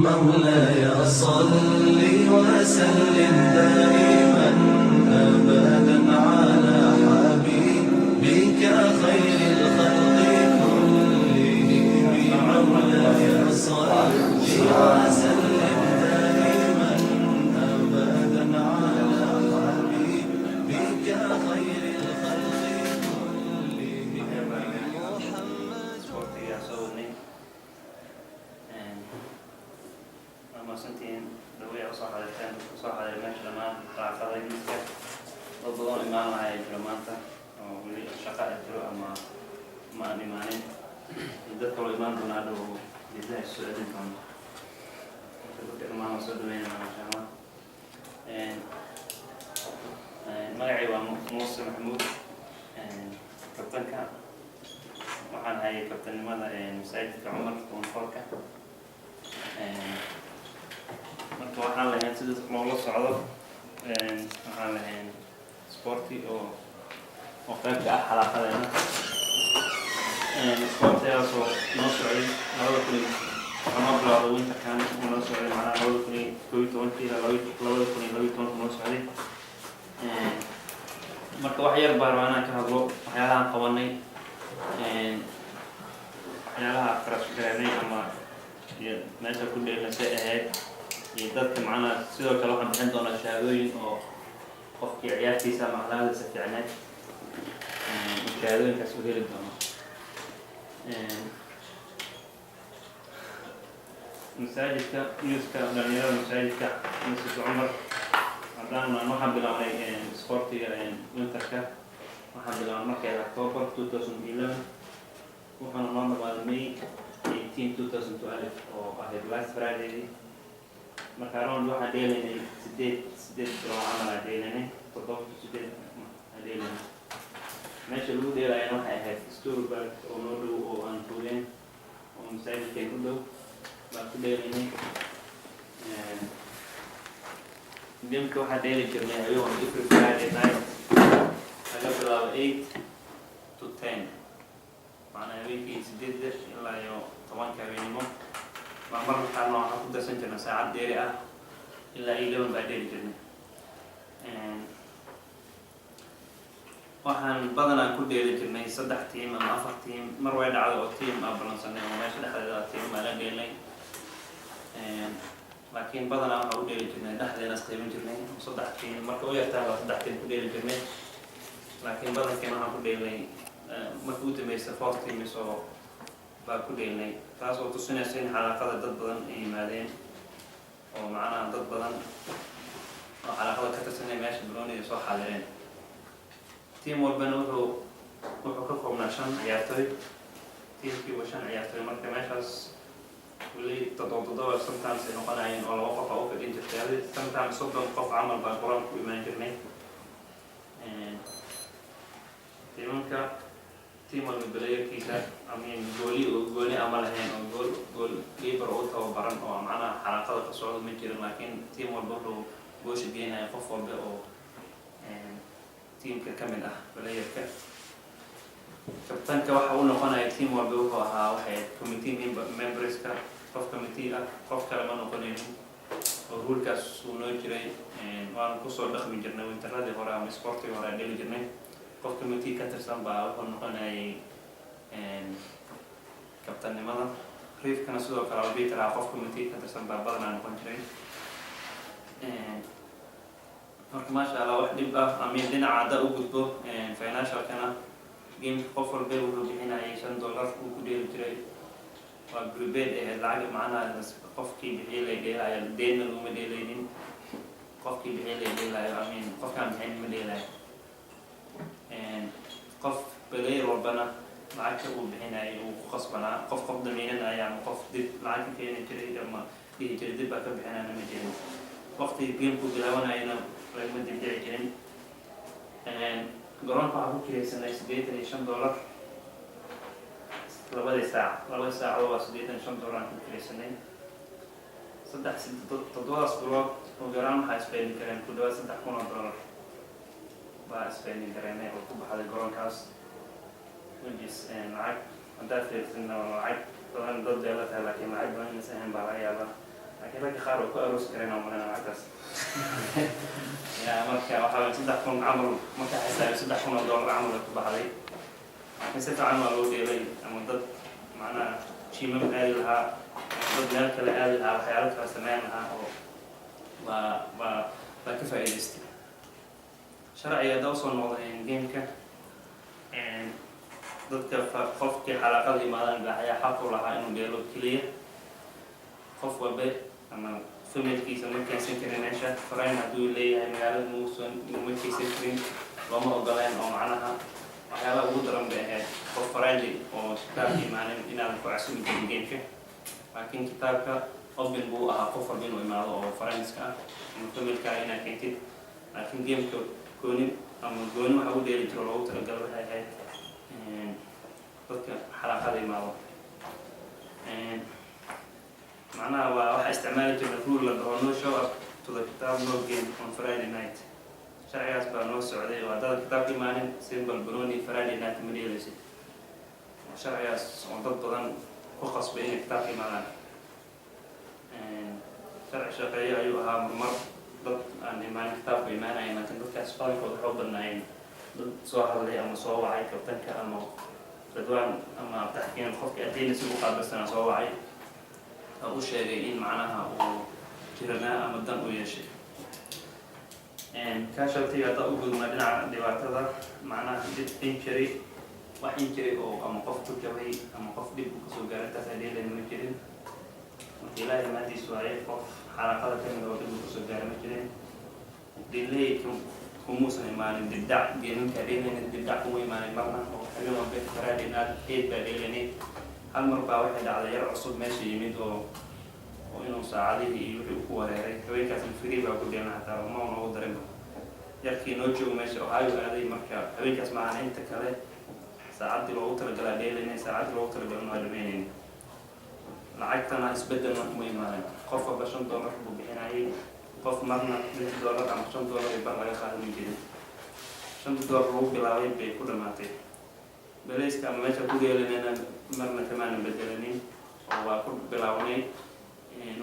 مولاي صل وسلم دائما ابدا على حبيبك خير الخلق كلهم. مولاي صل وسلم دائما ابدا على حبيبك خير الخلق كلهم محمد. Sportiga soo wadnay. Waa mahadsantihiin dhawey usoo xadirteen, dadka soo xadiray meesha dhammaan xalaaqada youthka. Dad badan imaan lahaa ay jiro maanta oo weli shaqa ay jiro ama ma aan imaanin, iyo dad kaloo imaan doonaa dhow biidaha soo celin doono. Marka dadka dhammaan waa soo dhaweynayna, masha Allah. Magacay waa Muuse Maxamuud, kabtanka. Waxaan hayay kabtanimada masaajidka Cumar Koonfoorka. Marka waxaan lahayn, sida loola socdo, waxaan lahayn sporti oo qayb ka ah xalaaqadeena. Sportigaas oo noo socday 2000, waxaa noo bilowday winterkan uu noo socday, macnaha 2011-kii ilaa 2012-ka noo socday. Marka wax yar baan rabaa inaan ka hadlo waxyaalahaan qabanay, waxyaalaha qarash gareynay ama iyo meesha ku dheelna say ahayd iyo dadka. Macnaha sidoo kale waxaan bixin doonaa shahaadooyin oo qofkii ciyaartiisa ama akhlaaqdiisa fiicneed uu shahaadooyinkaas u heli doono. Masaajidka youthka, dhalinyarada masaajidka, Masjidka Cumar, haddaan waxaan bilownay sportiga winterka. Waxaan bilownay markay October 2011, wuxuuna noo dhamaaday May 18 2012 oo ahayd last Friday. Marka around waxaan dheelaynay 8 bilood camal aan dheelaynay, 7 to 8 aan dheelaynay. Meesha lagu dheelayana waxay ahayd Storyburg oo noo dhow oo aan fogeen oo masaajidkeen u dhow baan ku dheelaynay. Gameka waxaa dheeli jirnay ayagoon every Friday night laga bilaabo 8 to 10, macnaa habeenkii 8-da ilaa iyo 10-ka habeenimo. Baa marka qaarna waxaan ku darsan jirnay saacad dheeri ah, ilaa 11 baa dheeli jirnay. Waxaan badanaa ku dheeli jirnay saddex team ama afar team. Mar way dhacday oo team aa balansanay oo meesha dhexdeeda team aa la dheelnay, laakiin badanaa waxaa u dheeli jirnay dhexdeena is qaybin jirnay oo saddex team, marka u yartaan baa saddex team ku dheeli jirnay. Laakiin badankeena waxaan ku dheelnay marka u dambaysa four teams oo baa ku dheelnay, taas oo tusinaysa in xalaaqada dad badan ay yimaadeen oo macnaha dad badan oo xalaaqada ka tirsanay meesha banooniga soo xaadireen. Team walbana wuxuu ka koobnaa shan ciyaartoy, teamkiiba shan ciyaartoy. Marka meeshaas weli toddoba toddoba sometimes ay noqonayeen oo laba qof aa u fadhin jirtay. Adi sometimes 30 qof camal baa qur-aan ku imaan jirnay. Teamamka, team walba playerkiisa, I mean, goali oo gooni ama lahayn oo goal keeper oo u tababaran oo macnaha xalaaqada ka socdo ma jirin, laakiin team walba wuxuu goosha geenaya qof walba oo teamka ka mid ah playerka. Kabtanka waxa uu noqonaya team walba wuxuu ahaa, waxay committee memberska, qof committee ah, qof kale ma noqonaynin oo rulekaas uu noo jiray. Waanu kusoo dhaqmi jirnay winteradii hore ama sportigii hore aan dheli jirnay. Qof committee ka tirsan baa wuxuu noqonayay kabtannimada. Refkana sidoo kale la dhihi karaa qof committee ka tirsan baa badanaa noqon jiray. Marka maasha Allah, wax dhib ah amin. Dhinaca hadda u gudbo financialkana, gameka qof walba wuxuu bixinayay $5 uu ku dheeli jiray. Waa prepaid ahayd lacag, macnaha qofkii bixiyay lay dheelaayo, deedna laguma dheelaynin. Qofkii bixiyay lay dheelaayo, I mean, qofkaan bixin ma dheelaayo. Qof player walbana lacagta uu bixinayay uu ku qasbanaa. Qof damiinanaya ama qof dib lacag ka keeni jiray ama dhihi jiray dib baa ka bixinayna ma jirin. Waqtiga gameku bilaabanayana lagama dib dhici jirin. Garoonka waxaa ku kiraysanay $85 labadii saac. Labadii saacadood waa $85 aan ku kiraysanay. Saddex 7-daas bilood. Ugu yaraan waxaa spending kareen ku dhawaad $3,000 baa spending gareynay oo ku baxday garoonkaas, which is lacag haddaad fiirsidna waa lacag badan. Dad bay la tahay, laakiin lacag badan inaysan ahayn baa laga yaabaa, laakiin ragga qaar oo ku aroosi kareen oo malena lacagtaas ya. Marka waxaa waye 3,000 camal, marka xisaabi $3,000 camal ay ku baxday, laakiin si fiican waa loo dheelay. Ama dad macnaha gymam aadi lahaa ama dad meel kale aadi lahaa, waxyaalo kale sameyn lahaa oo baa ka faa'iidaystay. Sharciga hadda usoo noqday gameka, dadka qofkii xalaaqada imaadaan baa ayaa xaq u lahaa inuu dheelo keliya. Qof walbe ama familkiisa ma keensan karin meesha. Friend hadduu leeyahay magaalada muusan ma keensan karin, looma ogoleen. Oo macnaha waxyaalaha ugu daran bay ahayd qof friendly oo kitaabka imaanin inaadan ku casumi karin gameka. Laakiin kitaabka open buu ahaa, qof walba inuu imaado oo friendska ah ama familkaaga inaad keentid. Laakiin gameka gooni ama gooni waxa u dheeli jiro loogu talagalo waxay ahayd dadka xalaaqada imaado. Macnaha waa waxaa isticmaali jirna rule la dhaho "No show up to the kitaab, no game on Friday night." Sharcigaas baa noo socday oo haddaad kitaabka imaanin, simple, banooni Friday night ma dheelaysid. Sharcigaas oo dad badan ku qasbay inay kitaabka imaadaan. Sharci shaqeeyo ayuu ahaa. Marmar dad aan imaanin kitaabka imaanayan, laakiin dadkaas badankood waxay u badnaayeen dad soo hadlay ama soo wacay kabtanka ama Ridwaan ama Taxkiin, qofka attendance u qaabilsanaa soo wacay oo u sheegay in macnaha uu jiranaa ama dan u yeeshay. Casualty hadda u gudubna, dhinaca dhibaatada, macnaha dib injury, wax injury oo ama qof ku jabay ama qof dhib uu kasoo gaaray intaas adheelan ma jirin. Marka Ilaahay mahadiis waaye, qof xalaqada kamid oo dhib uu kasoo gaaray ma jirin. Delay kumuusan imaanin, dibdhac geeminka dheelayna dibdhac kuma imaanin marna, oo habeen walba Friday night 8 baa dheelanay. Hal mar baa waxay dhacday yar cusub meesha yimid oo inuu saacadihii iyo wixii uu ku wareeray. Haweenkaasna free baa ku dheelna, xataa ma noogu darinba. Yarkii noo joogo meesha Ohio aaday. Marka haweenkaas maahan, inta kale saacaddii loogu talagalaa dheelanay, saacaddii loogu talagalana waa dhameynayna. Lacagtana isbedelna kuma imaanin. Qof walba $5 buu bixinayay. Qof marna $6 ama $5 iyo bar laga qaadan ma jirin. $5 lagu bilaabay bay ku dhamaatay. Placeka ama meesha ku dheelanayna marna kamaanan bedelanin, oo waa ku bilaabnay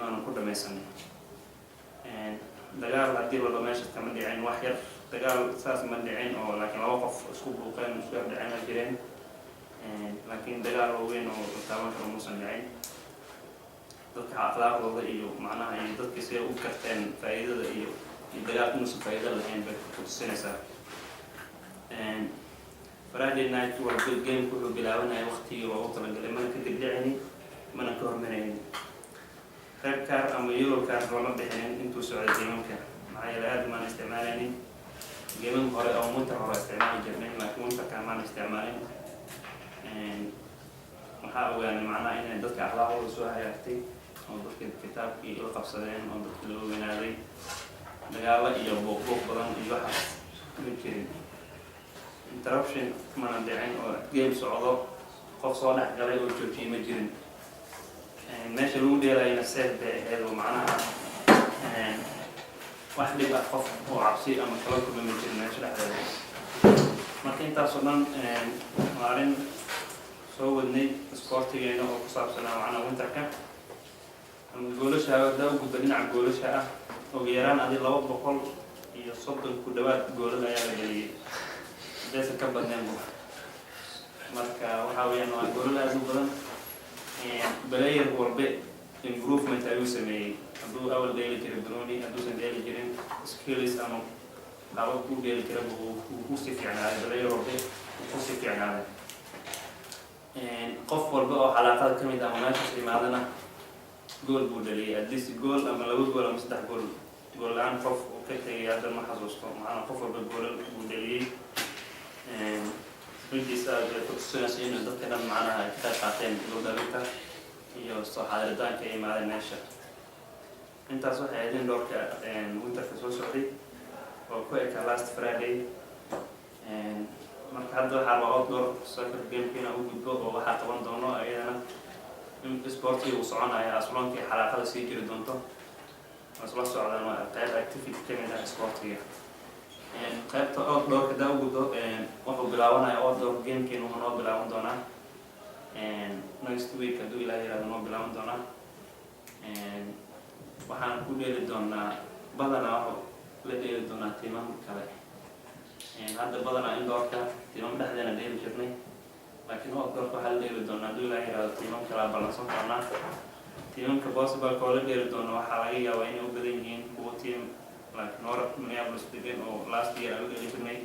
waana ku dhamaysanay. Dagaal haddii lalo meesha kama dhicin, wax yar dagaal saas ma dhicin oo, laakiin laba qof isku buuqeen, isku yar dhiceen ma jireen, laakiin dagaal waaweyn oo taaban karo muusan dhicin. Dadka akhlaaqdooda iyo macnaha iyo dadka siday u garteen faa'iidada iyo dagaalka inuusan faa'iido lahayn bay ku tusinaysaa. Friday night walba gameka wuxuu bilaabanaya waqtigii loogu talagalay, mana ka dibdhicinin mana ka hormaraynin. Red card ama yellow card looma bixinin intuu socday gamamka, maxaa yeele aad maan isticmaalaynin. Gamam hore oo winter hore isticmaali jirnay, laakiin winterka maan isticmaalin. Waxaa ogaanay macnaha inay dadka akhlaaqdooda soo hagaagtay oo dadka kitaabkii la qabsadeen oo dadka loo weynaaday. Dagaalo iyo buuq buuq badan iyo waxaas ma jirin. Interruption mana dhicin oo game socdo qof soo dhex galay oo joojiyay ma jirin. Meesha lagu dheelayna safe bay ahayd, oo macnaha wax dhib ah qof oo cabsi ama kala kulma ma jirin meesha dhexdeeda. Marka intaasoo dhan waa arrin soo wadnay isboortigeena oo ku saabsanaa macnaha winterka ama goolasha. Haddaa u gudba dhinaca goolasha ah, ugu yaraan adi 230 ku dhawaad goolal ayaa la geliyey, haddaysan ka badneen bu. Marka waxaa weeyaan waa goolal aada u badan. Player walbe improvement ayuu sameeyey. Hadduu awal dheeli jiray banooni, hadduusan dheeli jirin, skills ama qaabab u dheeli jira wuu kusii fiicnaaday. Player walbe wuu kusii fiicnaaday. Qof walba oo xalaaqada ka mid ah ama meeshaas imaadana gool buu dhaliyay, at least gool ama laba gool ama saddex gool. Gool la-aan qof uu ka tegay hadda ma xasuusto. Macnaa qof walba goolal buu dhaliyey. Runtiisa ay ku tusinayso inuu dadka dhan macnaha ay ka qayb qaateen gool dhalinta iyo soo xaadiritaanka ay imaadeen meesha. Intaas waxay ahayd in dhowrka winterka soo socday oo ku eka last Friday. Marka hadda waxaa rabaa outdoor soccer gameka inaan u gudbo oo waxaa qaban doono ayadana in sportiga uu soconaya aslonkii xalaaqada sii jiri doonto. Waa isla socdaan, waa qayb activity ka mid ah sportiga. Qaybta outdoorka hadaa u gudbo, wuxuu bilaabanaya outdoor gamekeen, wuxuu noo bilaaban doonaa next week, hadduu Ilaah yiraahdo, noo bilaaban doonaa. Waxaan ku dheeli doonaa, badanaa wuxuu la dheeli doonaa tiimam kale. Hadda badanaa indoorka tiimam dhexdeena dheeli jirnay, laakiin outdoorka waxaa la dheeli doonaa, hadduu Ilaah yiraahdo, tiimam kalaa ballansan doonaa. Tiimamka possible oo la dheeli doono waxaa laga yaabaa inay u badan yihiin kuwo team like North Minneapolis degan oo last year aan u dheeli jirnay,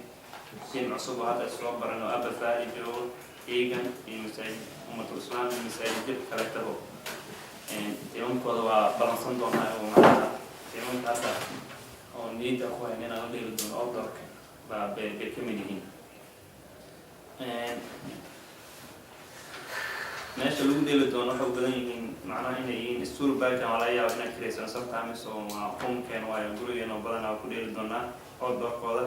team cusub oo hadda isloo baran oo Apple Valley joogo, Eagan iyo masaajid Ummatul Islam iyo masaajidyo kaleetabo. Tiimamkooda waa balansan doonaa, oo macnaha tiimamka hadda oo niyadda ku hayn inaan la dheeli doono outdoorka baa bay ka mid yihiin. Meesha lagu dheeli doono waxay u badan yihiin macnaha inay yihiin stool parkan, waa laga yaaba inaad kiraysan sometimes, oo waa homekeen, waayo gurigeen oo badanaa waa ku dheeli doonaa outdoorkooda.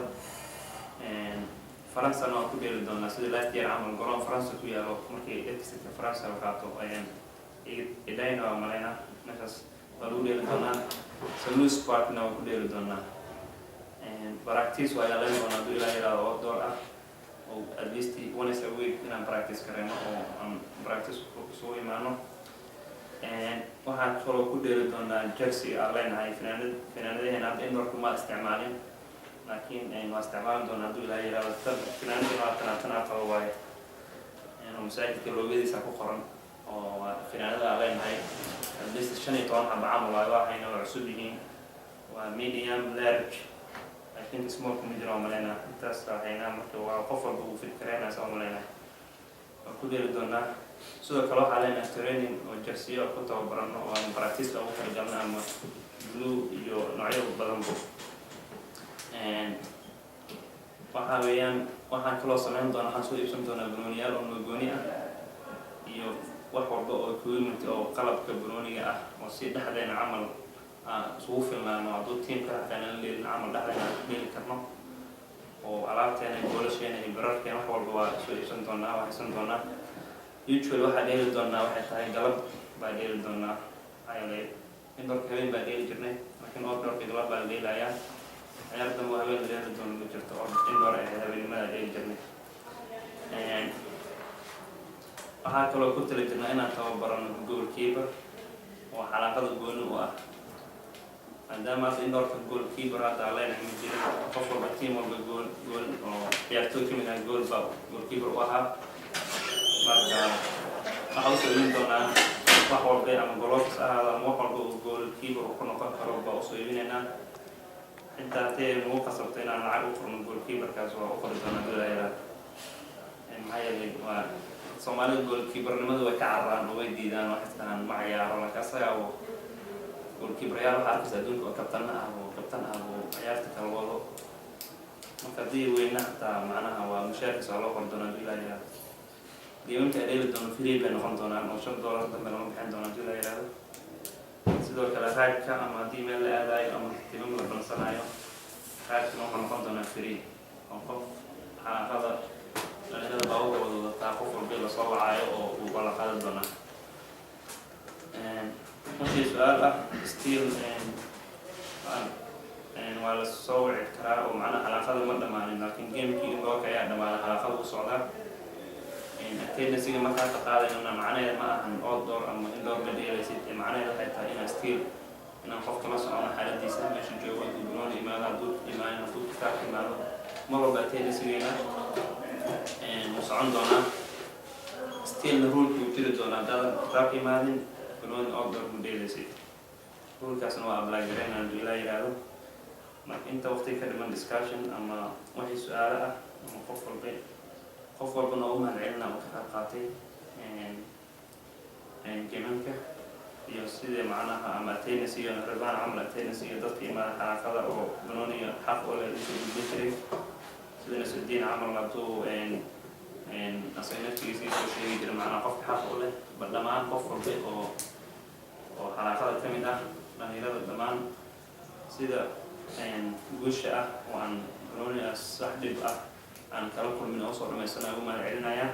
Faransana waa ku dheeli doonaa sida last year camal, garoon Faransa ku yaalo markii exitka Faransa la qaato ayaan idhayna waa malaynaa, meeshaas waa lagu dheeli doonaa. St. Louis Parkna waa ku dheeli doonaa. Practice waa yeelan doonaa, hadduu Ilaah yiraahdo, outdoor ah oo at least once a week inaan practice kareyno oo aan practice isugu imaano. Waxaan kaloo ku dheeli doonaa jersey aan leenahay, finaanad. Finaanadaheena hadda indoorka ma isticmaalin, laakiin waa isticmaali doonaa, hadduu Ilaah yiraahdo. Tan finaanadii waa tanaa, tanaa qabo waaye, oo masaajidka loogadiisa ku qoran, oo waa finaanada aan leenahay. At least 15 xaba camal waaye, waxayna waa cusub yihiin, waa medium, large, I think small kuma jiro waa malaynaa. Intaas waxayna marka waa qof walba uu fit kareynaa saa malaynaa, waa ku dheeli doonaa. Sidoo kale waxaa leenahay training oo jersiyo ku tababarano oo aan practice ugu talagalno, ama blue iyo noocyo badanbo. Waxaa weeyaan, waxaan kaloo samayn doonaa, waxaan soo iibsan doonaa banooniyaal oo noogooni ah iyo wax walba oo equipment oo qalabka banooniga ah, oo si dhexdeena camal aan isugu filnaano, hadduu teamka xataa nala dheelin camal, dhexdeena aan ku dheeli karno, oo alaabteena, goolasheena iyo bararkeena, wax walba waa soo iibsan doonaa, waa haysan doonaa. Usually waxaa dheeli doonaa waxay tahay galab baa dheeli doonaa, maxaa yeelay indoorka habeen baa dheeli jirnay, laakiin outdoorka galab baa la dheelayaa. Ciyaar dambe oo habeen la dheeli doono ma jirto, oo indoor ahayd habeennimada dheeli jirnay. Waxaa kaloo ku tali jirnaa inaan tababarano goalkeeper oo xalaaqada gooni u ah, maadaama hadda indoorka goalkeeper hadda aan leenahay ma jirin. Qof walba, team walba, gool oo ciyaartooy kamid ah gool baa goalkeeper u ahaa. Marka waxaa usoo iibin doonaa wax walba, ama gloves ahaado ama wax walba uu goalkeeper uu ku noqon karo baa usoo iibinaynaa. Xitaa haddii ay nagu qasabto inaan lacag u qorno goalkeeperkaas, waa u qori doonaa dolayara, maxaa yeelay waa Soomaalida goalkeepernimada way ka cararaan oo way diidaan, waxay dhahaan ma ciyaaro, laakiin asaga oo goalkeeperyaal waxaa arkaysa adduunka oo kabtana ah oo kabtan ah oo ciyaarta kala wado. Marka haddii weyna xataa macnaha waa mushaarkiisa waa loo qori doonaa, hadduu Ilaah yiraahdo. Geemamka ay dheeli doono free bay noqon doonaan, oo $5 dambe lama bixin doono, hadduu Ilaah yiraahdo. Sidoo kale ride-ka, ama haddii meel la aadayo ama timam la balsanayo, ride-kana wuxuu noqon doonaa free, oo qof xalaaqada dhalinyarada baabuurka wada wadataa, qof walba lasoo wacaayo oo uu wala qaadi doonaa. Wixii su-aal ah still waa la soo wici karaa, oo macnaha xalaaqada ma dhamaanin, laakiin gamekii indoorka ayaa dhamaaday, xalaaqada u socdaa. Attendancega markaa ka qaadaynana macnaheed ma ahan outdoor ama indoor ma dheelaysid, macnaheed waxay tahay inaan still inaan qofka la socono xaaladiisa, meesha joogo, hadduu banooni imaado, hadduu imaanin, hadduu kitaabka imaado, mar walba attendancegeena wuu socon doonaa. Stillna ruleka wuu jiri doonaa: haddaadan kitaabka imaadin, banooni outdoor ma dheelaysid. Rulekaasna waa apply gareynaa, hadduu Ilaa yiraahdo. Marka inta waqti ka dhiman, discussion ama wixii su-aalo ah, ama qof walbana u mahad celina oo ka qayb qaatay gemanka iyo sidii macnaha ama attendance iyo ridwaan camal, attendance iyo dadka imaada xalaaqada oo banooniga xaq oo leh usoo gudbin jiray, sida Nasrudiin camal, hadduu asaga naftigiisa soo sheegi jiray macnaha qofka xaq u leh. Ba dhammaan qof walba oo xalaaqada ka mid ah, dhalinyarada dhammaan, sida guusha ah oo aan banoonigaas wax dhib ah aan kala kulmin oo soo dhamaysana, ugu mahad celinayaa.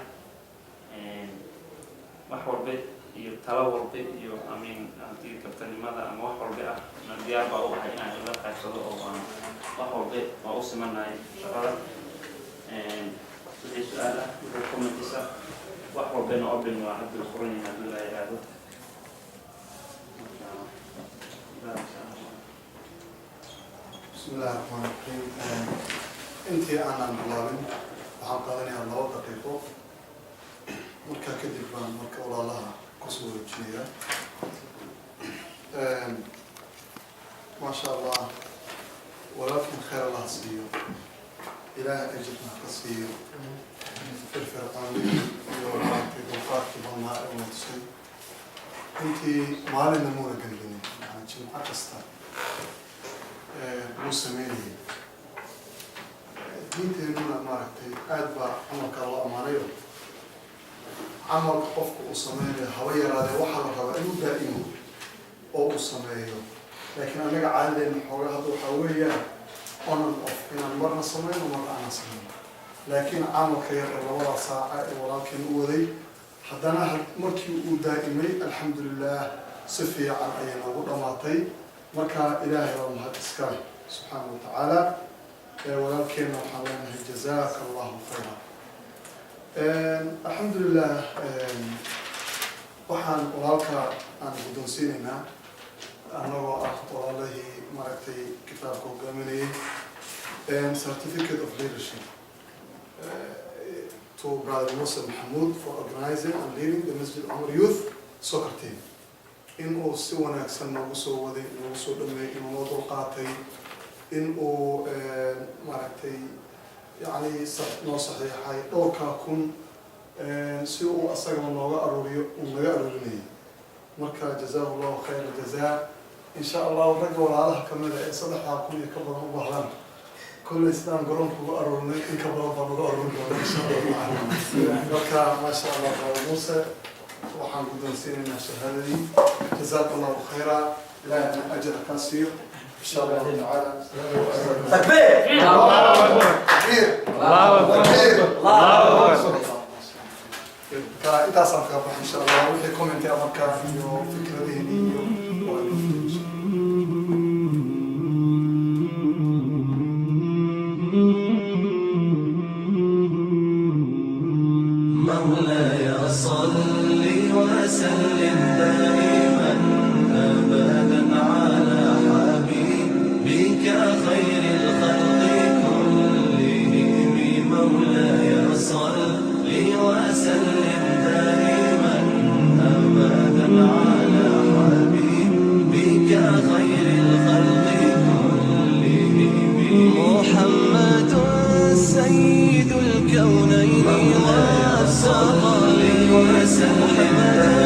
Wax walba. Iyo talo walba iyo, I mean, haddii kabtanimada ama wax walba ah na diyaar baa u ahay inaan ila qaybsado oo aan wax walba waa u simanahay shaqada. Wixii su-aal ah, wixii comments ah, wax walbana open waa, hadda furan yahay haddii la yidhaahdo. Marka بسم الله الرحمن الرحيم. Intii aanan bilaabin, waxaan qaadanayaa 2 daqiiqo. Markaa kadib baan marka walaalaha kusoo wareejinayaa. Maasha Allah, walaalkan khayr Allah siiyo, Ilaahay ajirna ka siiyo firfircoonidii iyo maaragtay dulqaadkii badnaa ee uu tusay. Runtii maalinna muuna gelgelin, yani jimco kasta wuu sameynayay. Diinteenuna maaragtay aad baa camalka loo ammaanayo. Camalka qofka uu sameynayo haba yaraadee, waxaa la rabaa inuu daa'imo oo uu sameeyo. Laakiin annaga caadadeena xoogaa hadda waxaa weeyaan on and off, inaan marna sameyno, marna aanan sameyno. Laakiin camalka yar ee labadaa saaca ee walaalkeen u waday, haddana markii uu daa'imay, alxamdulilah, si fiican ayay noogu dhammaatay. Marka Ilaahay baa mahad iska leh, subxaana wa tacaala. Walaalkeenna waxaan leenahay jazaaka Allahu khayra. Alxamdulilah, waxaan walaalka aan guddoonsiinaynaa, annagoo ah walaalahii maaragtay kitaabka hogaaminayay, certificate of leadership to Brother Musa Mahmoud for organizing and leading the Masjid Omar Youth Soccer Team. In uu si wanaagsan noogu soo waday, noogu soo dhameeyay, inuu noo dulqaatay, in uu maaragtay yani noo saxiixay dhowrkaa kun si uu asagana nooga aruuriyo, uu naga aruurinayay. Marka jazaahu Allahu khayra jazaa. Insha Allahu ragga walaalaha kamida ee 3000 iyo ka badan u baahdaan, kolley sidaan garoonka uga aruurinay in ka badan baan uga aruurin doona, insha Allahu tacaala. Marka maasha Allah, brother Muuse waxaan guddoonsiinaynaa shahaadadii. Jazaaka Allahu khayra, Ilaahay ajar kaa siiyo, insha Allahu tacaala. تكبير! Takbiir! الله أكبر. Takbiir! الله أكبر. Marka intaasaan kaga baxa, insha Allah. Wixii comment ah markaa iyo fikradihiini iyo waa. مولاي صل وسلم دائما ابدا على حبيبك خير الخلق كلهم. مولاي صل وسلم دائما ابدا على حبيبك خير الخلق كلهم. محمد سيد الكونين والثقلين. وسلم.